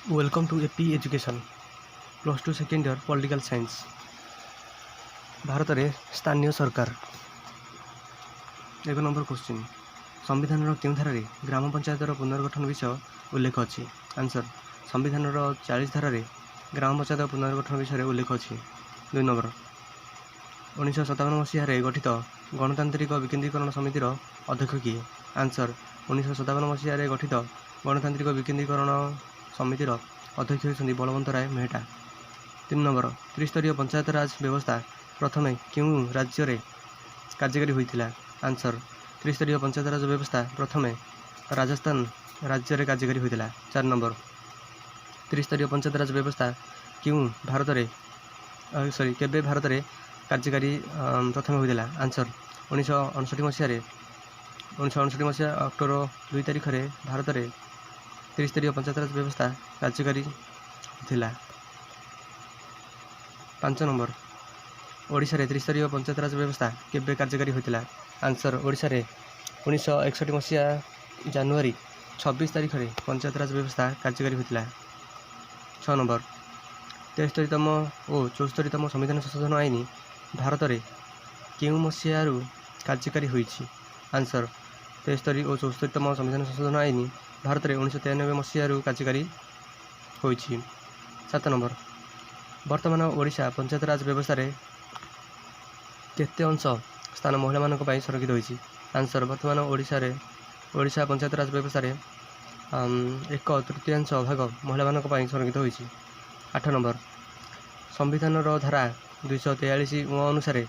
Welcome to AP Education, plus two second year political science. ଭାରତରେ ସ୍ଥାନୀୟ ସରକାର। ଏକ ନମ୍ବର କ୍ୱେଶ୍ଚିନ୍, ସମ୍ବିଧାନର କେଉଁ ଧାରାରେ ଗ୍ରାମ ପଞ୍ଚାୟତର ପୁନର୍ଗଠନ ବିଷୟ ଉଲ୍ଲେଖ ଅଛି? ଆନ୍ସର୍, ସମ୍ବିଧାନର 40 ଧାରାରେ ଗ୍ରାମ ପଞ୍ଚାୟତ ପୁନର୍ଗଠନ ବିଷୟରେ ଉଲ୍ଲେଖ ଅଛି। ଦୁଇ ନମ୍ବର, 1957 ମସିହାରେ ଗଠିତ ଗଣତାନ୍ତ୍ରିକ ବିକେନ୍ଦ୍ରୀକରଣ ସମିତିର ଅଧ୍ୟକ୍ଷ କିଏ? ଆନ୍ସର୍, 1957 ମସିହାରେ ଗଠିତ ଗଣତାନ୍ତ୍ରିକ ବିକେନ୍ଦ୍ରୀକରଣ ସମିତିର ଅଧ୍ୟକ୍ଷ ହେଉଛନ୍ତି ବଳବନ୍ତ ରାୟ ମେହେଟା। ତିନି ନମ୍ବର, ତ୍ରିସ୍ତରୀୟ ପଞ୍ଚାୟତରାଜ ବ୍ୟବସ୍ଥା ପ୍ରଥମେ କେଉଁ ରାଜ୍ୟରେ କାର୍ଯ୍ୟକାରୀ ହୋଇଥିଲା? ଆନ୍ସର୍, ତ୍ରିସ୍ତରୀୟ ପଞ୍ଚାୟତରାଜ ବ୍ୟବସ୍ଥା ପ୍ରଥମେ ରାଜସ୍ଥାନ ରାଜ୍ୟରେ କାର୍ଯ୍ୟକାରୀ ହୋଇଥିଲା। ଚାରି ନମ୍ବର, ତ୍ରିସ୍ତରୀୟ ପଞ୍ଚାୟତରାଜ ବ୍ୟବସ୍ଥା କେଉଁ ଭାରତରେ, ସରି, କେବେ ଭାରତରେ କାର୍ଯ୍ୟକାରୀ ପ୍ରଥମେ ହୋଇଥିଲା? ଆନ୍ସର୍, 1959 ମସିହାରେ। 1959 ମସିହା ଅକ୍ଟୋବର 2 ତାରିଖରେ ଭାରତରେ ତ୍ରିସ୍ତରୀୟ ପଞ୍ଚାୟତରାଜ ବ୍ୟବସ୍ଥା କାର୍ଯ୍ୟକାରୀ ଥିଲା। ପାଞ୍ଚ ନମ୍ବର, ଓଡ଼ିଶାରେ ତ୍ରିସ୍ତରୀୟ ପଞ୍ଚାୟତରାଜ ବ୍ୟବସ୍ଥା କେବେ କାର୍ଯ୍ୟକାରୀ ହୋଇଥିଲା? ଆନ୍ସର୍, ଓଡ଼ିଶାରେ 1961 ମସିହା ଜାନୁଆରୀ 26 ତାରିଖରେ ପଞ୍ଚାୟତରାଜ ବ୍ୟବସ୍ଥା କାର୍ଯ୍ୟକାରୀ ହୋଇଥିଲା। ଛଅ ନମ୍ବର, 73ତମ ଓ 74ତମ ସମ୍ବିଧାନ ସଂଶୋଧନ ଆଇନ ଭାରତରେ କେଉଁ ମସିହାରୁ କାର୍ଯ୍ୟକାରୀ ହୋଇଛି? ଆନ୍ସର୍, 73 ଓ 74ତମ ସମ୍ବିଧାନ ସଂଶୋଧନ ଆଇନ ଭାରତରେ 1993 ମସିହାରୁ କାର୍ଯ୍ୟକାରୀ ହୋଇଛି। ସାତ ନମ୍ବର, ବର୍ତ୍ତମାନ ଓଡ଼ିଶା ପଞ୍ଚାୟତରାଜ ବ୍ୟବସ୍ଥାରେ କେତେ ଅଂଶ ସ୍ଥାନ ମହିଳାମାନଙ୍କ ପାଇଁ ସଂରକ୍ଷିତ ହୋଇଛି? ଆନ୍ସର୍, ବର୍ତ୍ତମାନ ଓଡ଼ିଶା ପଞ୍ଚାୟତରାଜ ବ୍ୟବସ୍ଥାରେ ଏକ ତୃତୀୟାଂଶ ଭାଗ ମହିଳାମାନଙ୍କ ପାଇଁ ସଂରକ୍ଷିତ ହୋଇଛି। ଆଠ ନମ୍ବର, ସମ୍ବିଧାନର ଧାରା 243 ଅନୁସାରେ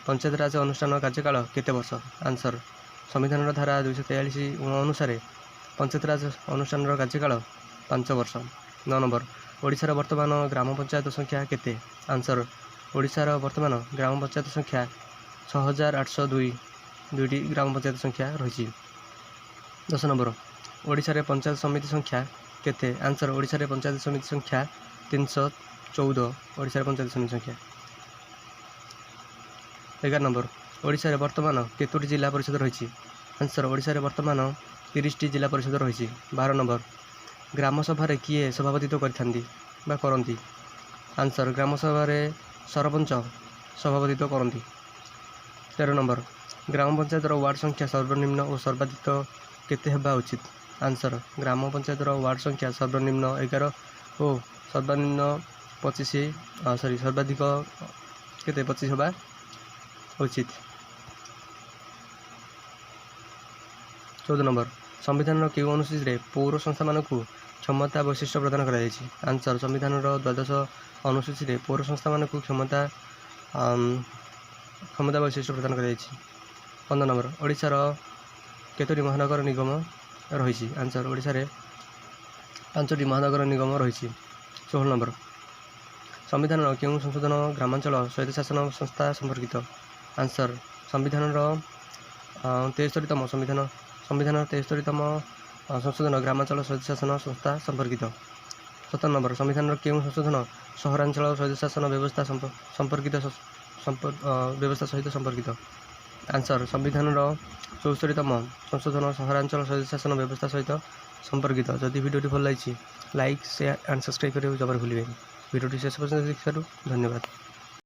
ପଞ୍ଚାୟତରାଜ ଅନୁଷ୍ଠାନ କାର୍ଯ୍ୟକାଳ କେତେ ବର୍ଷ? ଆନ୍ସର୍, ସମ୍ବିଧାନର ଧାରା 243 ଅନୁସାରେ ପଞ୍ଚାୟତରାଜ ଅନୁଷ୍ଠାନର କାର୍ଯ୍ୟକାଳ 5 ବର୍ଷ। ନଅ ନମ୍ବର, ଓଡ଼ିଶାର ବର୍ତ୍ତମାନ ଗ୍ରାମ ପଞ୍ଚାୟତ ସଂଖ୍ୟା କେତେ? ଆନ୍ସର୍, ଓଡ଼ିଶାର ବର୍ତ୍ତମାନ ଗ୍ରାମ ପଞ୍ଚାୟତ ସଂଖ୍ୟା 6802, ଦୁଇଟି ଗ୍ରାମ ପଞ୍ଚାୟତ ସଂଖ୍ୟା ରହିଛି। 10 ନମ୍ବର, ଓଡ଼ିଶାରେ ପଞ୍ଚାୟତ ସମିତି ସଂଖ୍ୟା କେତେ? ଆନ୍ସର୍, ଓଡ଼ିଶାରେ ପଞ୍ଚାୟତ ସମିତି ସଂଖ୍ୟା 314, ଓଡ଼ିଶାରେ ପଞ୍ଚାୟତ ସମିତି ସଂଖ୍ୟା। 11 ନମ୍ବର, ଓଡ଼ିଶାରେ ବର୍ତ୍ତମାନ କେତୋଟି ଜିଲ୍ଲା ପରିଷଦ ରହିଛି? ଆନ୍ସର୍, ଓଡ଼ିଶାରେ ବର୍ତ୍ତମାନ 30ଟି ଜିଲ୍ଲା ପରିଷଦ ରହିଛି। 12 ନମ୍ବର, ଗ୍ରାମ ସଭାରେ କିଏ ସଭାପତିତ୍ୱ କରିଥାନ୍ତି ବା କରନ୍ତି? ଆନ୍ସର୍, ଗ୍ରାମ ସଭାରେ ସରପଞ୍ଚ ସଭାପତିତ୍ୱ କରନ୍ତି। 13 ନମ୍ବର, ଗ୍ରାମ ପଞ୍ଚାୟତର ୱାର୍ଡ଼ ସଂଖ୍ୟା ସର୍ବନିମ୍ନ ଓ ସର୍ବାଧିକ କେତେ ହେବା ଉଚିତ? ଆନ୍ସର୍, ଗ୍ରାମ ପଞ୍ଚାୟତର ୱାର୍ଡ଼ ସଂଖ୍ୟା ସର୍ବନିମ୍ନ 11 ଓ ସର୍ବନିମ୍ନ 25, ସରି, ସର୍ବାଧିକ କେତେ, 25 ହେବା ଉଚିତ। 14 ନମ୍ବର, ସମ୍ବିଧାନର କେଉଁ ଅନୁସୂଚୀରେ ପୌର ସଂସ୍ଥାମାନଙ୍କୁ କ୍ଷମତା ବୈଶିଷ୍ଟ୍ୟ ପ୍ରଦାନ କରାଯାଇଛି? ଆନ୍ସର୍, ସମ୍ବିଧାନର ଦ୍ୱାଦଶ ଅନୁସୂଚୀରେ ପୌର ସଂସ୍ଥାମାନଙ୍କୁ କ୍ଷମତା ବୈଶିଷ୍ଟ୍ୟ ପ୍ରଦାନ କରାଯାଇଛି। 15 ନମ୍ବର, ଓଡ଼ିଶାର କେତୋଟି ମହାନଗର ନିଗମ ରହିଛି? ଆନ୍ସର୍, ଓଡ଼ିଶାରେ ପାଞ୍ଚଟି ମହାନଗର ନିଗମ ରହିଛି। 16 ନମ୍ବର, ସମ୍ବିଧାନର କେଉଁ ସଂଶୋଧନ ଗ୍ରାମାଞ୍ଚଳ ସ୍ୱାୟତ୍ତଶାସନ ସଂସ୍ଥା ସମ୍ପର୍କିତ? ଆନ୍ସର୍, ସମ୍ବିଧାନର 73ତମ ସମ୍ବିଧାନ, ସମ୍ବିଧାନର 73ତମ ସଂଶୋଧନ ଗ୍ରାମାଞ୍ଚଳ ସ୍ୱାୟତ୍ତଶାସନ ସଂସ୍ଥା ସମ୍ପର୍କିତ। 17 ନମ୍ବର, ସମ୍ବିଧାନର କେଉଁ ସଂଶୋଧନ ସହରାଞ୍ଚଳ ସ୍ୱାୟତ୍ତଶାସନ ବ୍ୟବସ୍ଥା ସମ୍ପର୍କିତ, ବ୍ୟବସ୍ଥା ସହିତ ସମ୍ପର୍କିତ? ଆନ୍ସର୍, ସମ୍ବିଧାନର 74ତମ ସଂଶୋଧନ ସହରାଞ୍ଚଳ ସ୍ୱାୟତ୍ତଶାସନ ବ୍ୟବସ୍ଥା ସହିତ ସମ୍ପର୍କିତ। ଯଦି ଭିଡ଼ିଓଟି ଭଲ ଲାଗିଛି, ଲାଇକ୍, ସେୟାର ଆଣ୍ଡ ସବସ୍କ୍ରାଇବ୍ କରିବାକୁ ଜମାରୁ ଭୁଲିବେନି। ଭିଡ଼ିଓଟି ଶେଷ ପର୍ଯ୍ୟନ୍ତ ଦେଖିଥିବାରୁ ଧନ୍ୟବାଦ।